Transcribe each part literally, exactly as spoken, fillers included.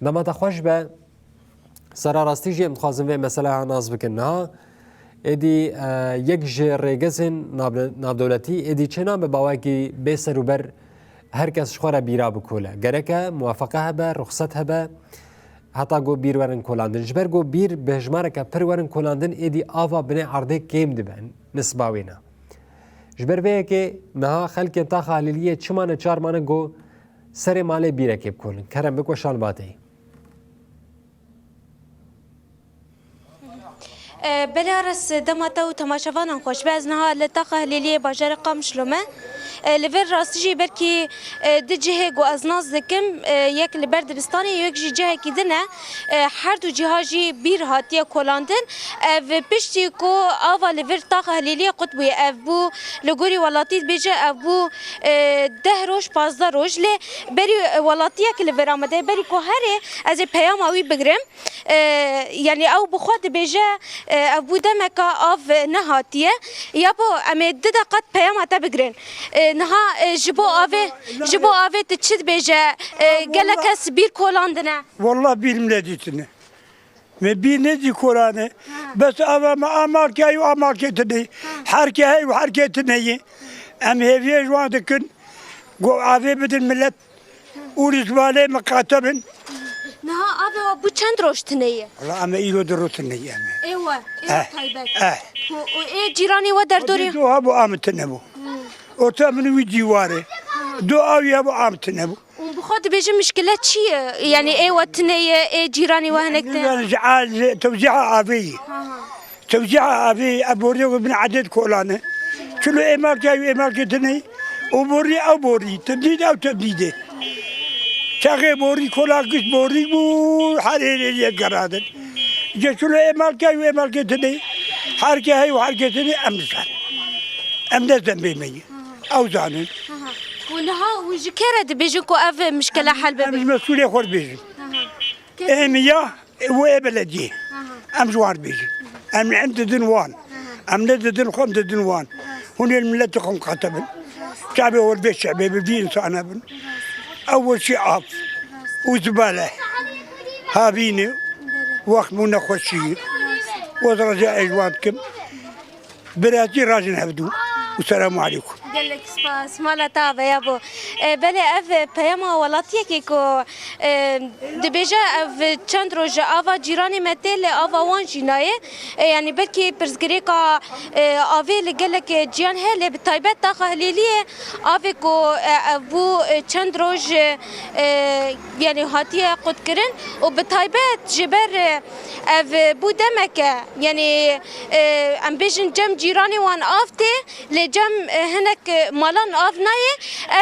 Dema te xweş be, sera rastî jî em dixwazin vê meseleya nas bikin. Niha êdî, e, yek ji rêgezên nav-, navdewletî êdî çênabe bawekî bê ser û ber her kes ji xwe re bîra bikole. Gereke muwafeqe hebe, ruxset hebe, heta ku bîr werin kolandin. Ji ber ku bîr bi hejmareke pir werin kolandin, êdî ava binê erdê kêm dibe nisba wêna. Ji ber vê yekê niha xelkên Taxa Hilîliyê çima neçar mane ku serê malê bîrekê bikolin. Kerem bik weşan bateyî. E, belê Aras, dema te û temaşevanan xweş be. Ez niha li Taxa Hilîliyê bajarê Qamişlo me. E, li vir rastî jî belkî, e, du cihê ku ez nas dikim, e, yek li ber dibistanê, yek jî cihekî din e. E, her du ciha jî bîr hatiye kolandin. Ev piştî ku ava li vir Taxa Hilîliyê qut bûye, ev bû li gorî welatî dibêje, ev bû, e, deh roj, pazdeh roj. Lê berî, e, welatiyek li vir amade, berî ku herê ez ê peyama wî bigirim. E, yanî ew bi xwe dibêje, e, ev bû demeka av nehatiye. Ya bo em ê du deqat peyama te bigirin. E, niha, e, ji bo avê, ji bo avê tu çi dibêje? E, gelek kes bîr kolandine. Wallah bîr min nedîtine. Me bîr nedî kolane. Bes ava me amalke û amalke tine. Herke hey û herke tine ye. Em hêviyê ji wan dikin. Go avê bidin millet. Û li zimanê min qate bin. Niha avê we bû çend roj tine ye? Wala em ê îro du roj tine ye em ê. Ê we, ê Eh, taybet. eh. Û, û ê cîranê we derdorê? Ê do hebû, a min tine bû. Orta min wî dîwarê. Do awî hebû, a min tine bû. Û bi xwe dibêjin mişkile çi ye? Yanî ê we tine ye, ê cîranê we hinek tine? Yani ji al-, ji tewzîha avê ye. Ha, ha. Tewzîha avê, ev borî wê bin edê kolane. Çilo êmalke ew êmalke tine, û borî ew borî, tevdîd ew tevdîdê. Çaxê borî kola giş borî bû, her hêrê yek geradin. Ji çilo êmalke ew êmalke tine, herke hey û herke tine em dizan. Em ne zembê me ye. Ew zanin. Aha. Û niha û ji kê re dibêjin ku ev mişkele hel bibe? Em ji mesûlê xwe dibêjin. Aha. Ê min ya, ê wê ê belediyê. Aha. Em ji wan dibêjin. Em, em didin wan. Aha. Em ne didin xwe, em didin wan. Hûn ê li miletê xwe miqate bin. Çavê we vê çavê bi vî însana bin. Ew weşî av û zibale. Havînê, wext bû nexweşî. Wez reca ê ji wan dikim. Biratî rajin hevdû û selamu aleykum. Gelek spas. Mala te ava ya bo. E, belê ev peyama welatiyekê ku, e, dibêje ev çend roj ava cîranê me tê, lê ava wan jî nayê. E, yanî belkî pirsgirêka, e, avê li gelek ciyan heye, lê bi taybet Taxa Hilêliyê avê ku, e, ev bû, e, çend roj, e, yanî hatiye qutkirin û bi taybet ji ber, e, ev bû demeke, yanî, e, em bêjin cem cîranê wan av tê, lê cem, e, hinek, e, malan av nayê.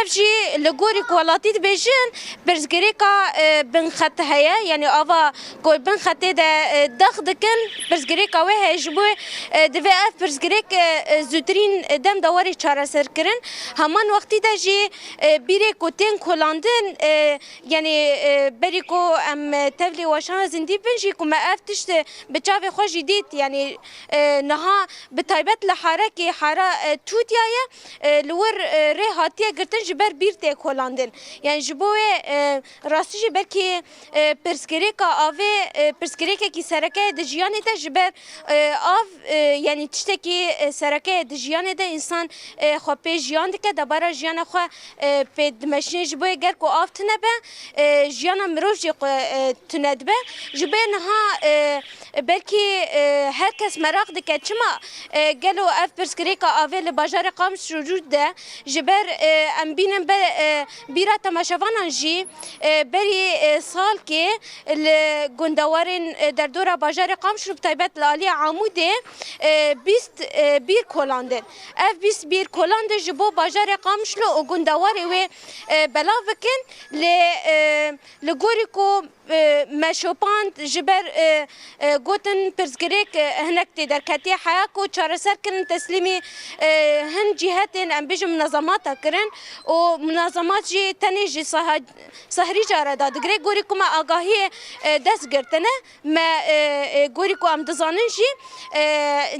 Ev jî li gorî ku welatî dibêjin, pirsgirêka, e, binxet heye, yanî ava ku binxetê de, e, dex dikin, pirsgirêka wê heye ji bo, e, divê ev pirsgirêk, e, e, zûtirîn dem de were çareserkirin. Heman wextî de jî, e, bîrê ku tên kolandin, e, yanî, e, berî ku em, e, tevlî weşana zindî bin jî ku me ev tişt, e, bi çavê xwe jî dît, yanî, e, niha bi taybet li Harekê, Hara, e, Tûtya ye, e, li wir, e, rê hatiye girtin ji ber bîr tê kolandin. Yanî ji bo wê, e, rastî jî belkî, e, pirsgirêka avê, e, pirsgirêkekî sereke ye di jiyanê de ji ber, e, av, e, yanî tiştekî, e, sereke ye di jiyanê de însan, e, xwe pê jiyan dike, debara jiyana xwe, e, pê dimeşîne. Ji bo yê ger ku av tune be, e, jiyana mirov jî xwe, e, tune dibe. Ji bo yê niha, e, belkî, e, her kes meraq dike çima, e, gelo ev pirsgirêka avê li bajarê Qamişlo rû dide, ji ber, e, em bînin be, e, bîra temaşevanan jî, e, berî, e, salkê li gundewarên, e, derdora bajarê Qamişlo, bi taybet li aliyê Amûdê, e, bîst, e, bîr kolandin. Ev bîst bîr kolandin ji bo bajarê Qamişlo û gundewarê wê, e, belav bikin. Lê, e, li gorî ku, e, me şopand ji ber, e, e, gotin pirsgirêk, e, hinek tê derketiye, heya ku çareser kirin, teslîmî, e, hin cîhetên, em bêjin, munezemata kirin û munezemat jî tenê ji saha-, Sehrîca re dadigire. Gorî ku me agahiyê, e, dest girtine, me, e, e, gorî ku em dizanin jî, e,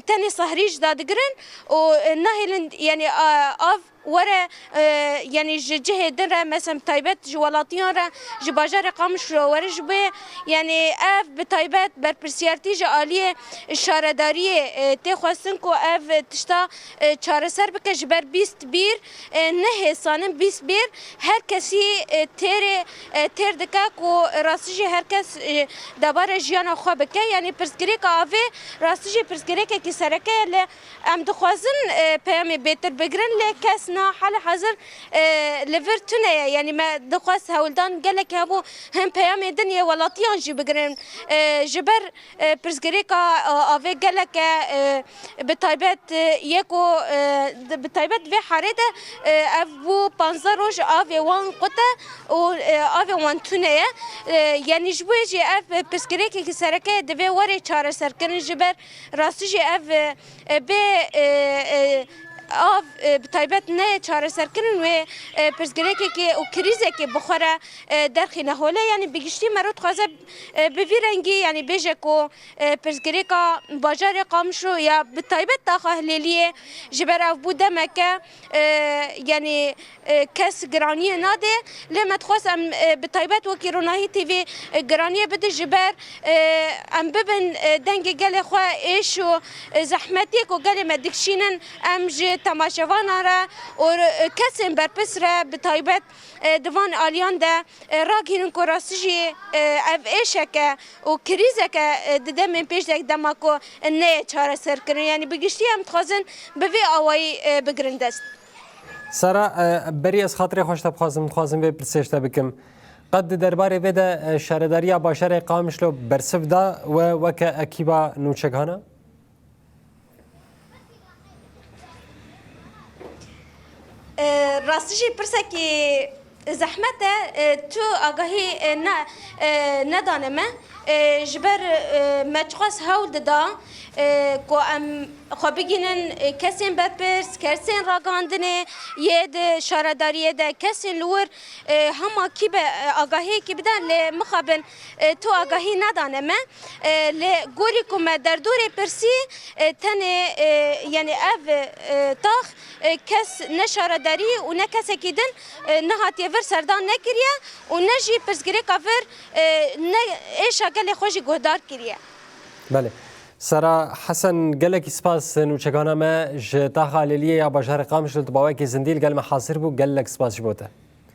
tenê Sehrîc dadigirin û, e, nahêlin, yanî, a, av were, e, yanî ji cihê din re, mesela taybet ji welatiyan re, ji bajarê Qamişlo were ji bo, yanî ev bi taybet berpirsiyartî ji aliyê şaredariyê, e, tê xwestin ku ev tişta, e, çareser bike, ji ber bîst bîr, e, ne hêsan in, bîst bîr her kesî, e, têrê, e, têr dike ku rastî jî her kes, e, debare jiyana xwe bike. Yanî pirsgirêka avê rastî jî pirsgirêkekî sereke ye, lê em dixwazin, e, peyamê bêtir bigirin, lê kes niha hali hazir, e, li vir tune ye. Yanî me dixwest hewldan gelek hebû hin peyamê din yê welatiyan jî bigirin. E, ji ber, e, pirsgirêka, e, avê gelek e, e, bi taybet, e, yê ku, e, di, bi taybet vê harê de, e, ev bû panzdeh roj avê wan qut e û, e, avê wan tune ye. E, yanî ji bo jî ev pirsgirêkekî sereke ye, divê were çareserkirin, ji ber rastî jî ev, e, e, bê, e, e, av, e, bi taybet neyê çareserkirin wê, e, pirsgirêkekê û krîzekê bi xwe re, e, derxîne hole. Yanî bi giştî mero dixwaze, e, bi vî rengî, yanî bêje ku, e, pirsgirêka bajarê Qamişlo ya bi taybet taxa Hilêliyê ji ber ev bû demeke, e, yanî, e, kes giraniyê nade. Lê me dixwest em, e, bi taybet wekî Ronahî T V, e, giraniyê bide ji ber, e, em bibin, e, dengê gelê xwe êş û, e, zehmetiyê ku gelê me dikişînin, em ji temaşevanan re û, e, kesên berpirs re bi taybet, e, di van aliyan de, e, ragihînin ku rastî jî, e, ev êşeke û krîzeke, e, di demên pêş de dema ku neyê çareserkirin. Yanî bi giştî em dixwazin bi vê awayî, e, bigirin dest. Sara, e, berî ez xatirê xwe ji te bixwazim, dixwazim vê pirsê ji te bikim. Qet di derbarê vê de, e, şaredariya bajarê Qamişlo bersiv da we weke ekîba nûçegihana? E, rastî jî pirsekî zehmet e, e, tu agahî, e, ne, e, nedane me. E, ji ber, e, me çiqas hewl dida, e, ku em xwe bigînin, e, kesên berpirs, kesên ragihandinê yê di şaredariyê de, kesên li wir, e, hema kî be, e, agahiyekî bidin, lê mixabin, e, tu agahî nedane me. E, lê gorî ku me derdorê pirsî, e, tenê, e, yanî ev, e, tax, e, kes ne şaredarî û ne kesekî din, e, nehatiye vir serdan nekiriye û ne jî pirsgirêka vir, e, ne êşa gelê xwe jî guhdar kiriye. Belê. Sara Hesen, gelekî spas nûçegana me ji taxa Lêliyê ya bajarê Qamişlo, tu bawekî zindî li gel me hazir bû. Gelek spas ji bo te.